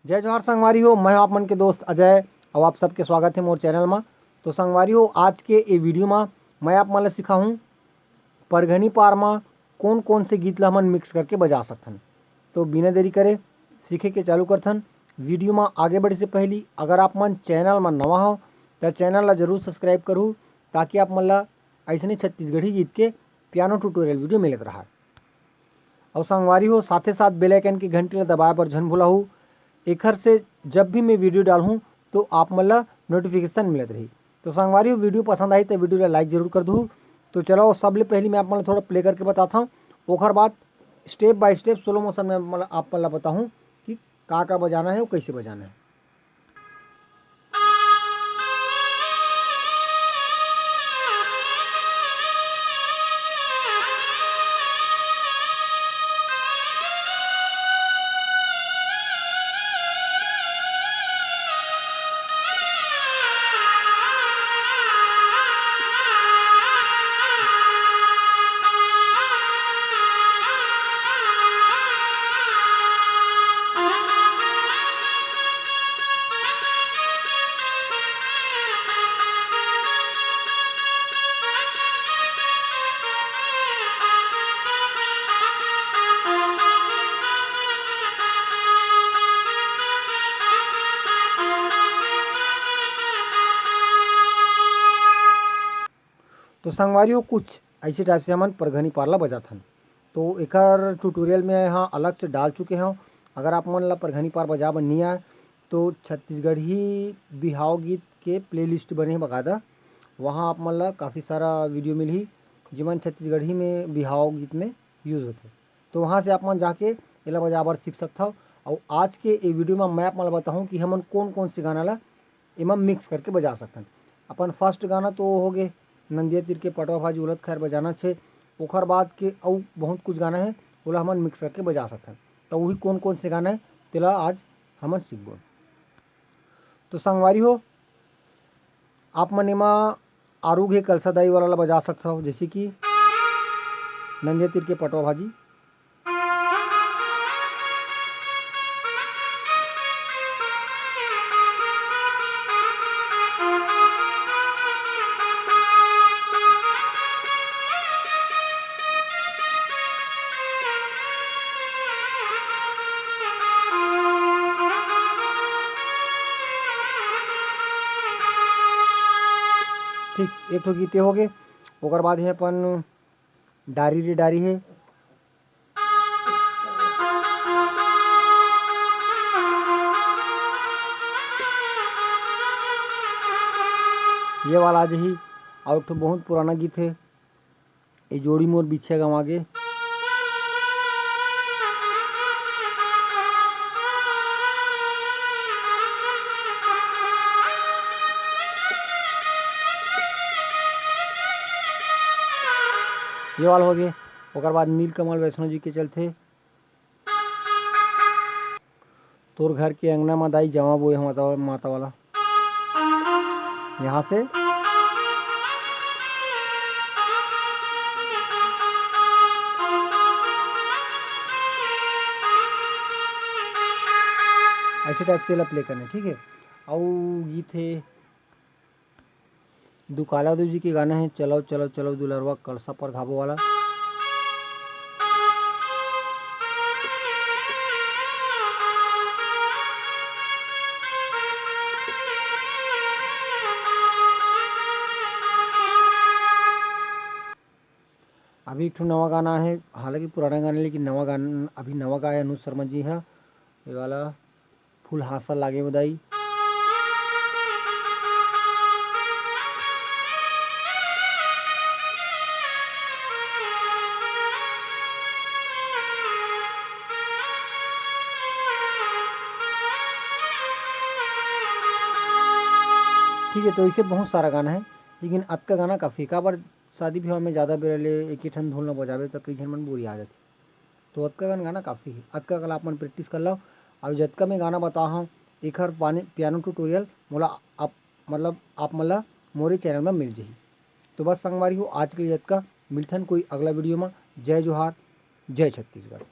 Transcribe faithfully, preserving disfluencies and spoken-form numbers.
जय जोहार संगवारी हो, मैं आप मन के दोस्त अजय, अउ आप सबके स्वागत हे मोर चैनल मा। तो संगवारी हो, आज के ये वीडियो मा मैं आप मन ला सिखाहूँ परघनी पार मा कोन कोन से गीत ला हमन मिक्स करके बजा सकथन। तो बिना देरी करे सीखे के चालू करथन। वीडियो मा आगे बढ़े से पहली अगर आप मन चैनल मा नवा हो, त चैनल ला जरूर सब्सक्राइब करहू, ताकि आप मन ला अइसने छत्तीसगढ़ी गीत के पियानो ट्यूटोरियल वीडियो मिलत रहा। अउ संगवारी हो, साथे साथ बेल आइकन के घंटी ला दबाए बर झन भुलाहू। एखर से जब भी मैं वीडियो डालहूँ, तो आप मन ला नोटिफिकेशन मिलत रही। तो संगवारी हो, वीडियो पसंद आई, तो वीडियो ला लाइक जरूर कर दू। तो चलो, सबले पहली मैं आप मन ला थोड़ा प्ले करके बताता हूँ, ओखर बाद step by step slow motion में आप मन ला बताहूँ कि का का बजाना है और कैसे बजाना है। तो संगवारी हो, कुछ ऐसे टाइप से हमन परघनी पार ला बजाथन। तो एकर ट्यूटोरियल में यहाँ अलग से डाल चुके हूँ। अगर आप मन ला परघनी पार बजा बर नहीं आए, तो छत्तीसगढ़ी बिहाव गीत के प्लेलिस्ट बने हे बकायदा, वहाँ आप मन ला काफ़ी सारा वीडियो मिलही, जिमन छत्तीसगढ़ी में बिहाव गीत में यूज़ होथे। तो वहाँ से आप मन जाके एला बजा बर सीख सकथव। अउ आज के ये वीडियो में मैं आप मन ला बताहूँ कि हमन कौन कौन से गाना ला एमा मिक्स करके बजा सकथन। अपन फर्स्ट गाना तो हो गे, नंदिया तीर के पटवा भाजी उलत खैर बजाना छे, ओखर बाद के अउ बहुत कुछ गाना है, ओला हमन मिक्स करके बजा सकथन। तो वही कौन कौन से गाना है, तेला आज हमन सीखबो। तो संगवारी हो, आप मन एमा आरूग हे कलसा दाई वाला ला बजा सकथव, जैसे कि नंदिया तीर के पटवा भाजी। ठीक, एक ठो गीत ये हो गे। ओकर बाद हे अपन डारी रे डारी हे। ये वाला आज ही, अउ एक ठो बहुत पुराना गीत हे, ए जोड़ी मोर बिछिया गंवा गे। ये वाला हो गे। ओकर बाद नीलकमल वैष्णो जी के चलथे। तोर घर के अंगना म दाई जावा बोए हंव माता, माता वाला। यहाँ से ऐसे टाइप से एला प्ले करना, ठीक है। अउ गीत है दुकाला देव जी के गाना है, चलो चलो चलो दुलरवा कलसा पर घाबो वाला। अभी एक ठो नवा गाना है, हालांकि पुराना गाना, लेकिन नवा गाना, अभी नवा गाए अनुज शर्मा जी है ये वाला। फूल हाँसा लागे बदाई। ठीक है, तो इसे बहुत सारा गाना है, लेकिन अतका गाना काफ़ी। काबर शादी ब्याह में ज़्यादा बेरा ले एक ही ठन धुन ल बजाबे, त कई झन मन बोरिया जाथे। तो अतका कन गाना काफ़ी हे। अतका कन आप मन प्रैक्टिस कर लव। अउ जतका मैं गाना बता हव, एखर पानी, पियानो ट्यूटोरियल मोला आप, मतलब, आप मन ला मोरे चैनल में मिल जही। तो बस संगवारी हो, आज के लिए जतका। मिलथन कोई अगला वीडियो में। जय जोहार, जय छत्तीसगढ़।